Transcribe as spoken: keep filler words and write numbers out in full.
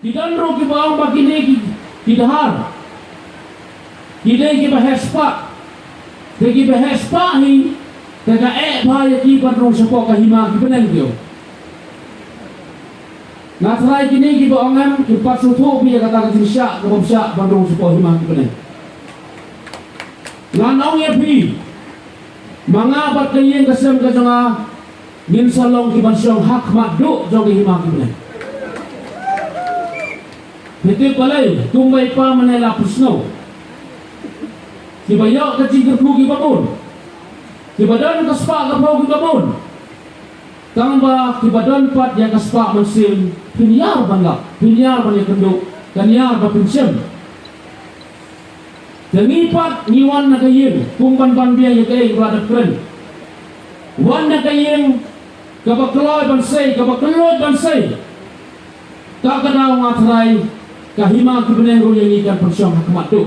Ki don ruh kiba ong ba kine ki, ki dahar, ki dei kiba heh spah. Te kiba heh spah hi, te ka eh bha ïa ki ban rung shapoh ka hima ki bneng, ki ong. Nga tharai kine kiba ong em, kim pat sngewthuh phi ïa kata ka jingshah kaba ym shah ban rung shapoh hima ki bneng. Ngan ong ïa phi, ma nga bad ka ïing ka sem ka jong nga, ngin sa long kiban shong ha khmat duh jong ka hima ki bneng. Phi tip balei? Kumba i Pa Mynnai la pynsngew, kiba ïoh ka jingkyrkhu kiba bun, kiba don ka spah ka phew kiba bun, tangba kiba don pat ïa ka spah mynsiem, phin ïar ban lap, phin ïar ban ïakynduh, kan ïar ba phin shem. Te ngi pat ngi wan na ka ïing kum ban ban biang ïa kaei kaba la dep kren. Wan na ka ïing kaba kloi ban sei, kaba kylluid ban sei. Ka ka daw nga tharai ka hima ki bneng ruh ïa ngi kan pynshong ha khmat duh.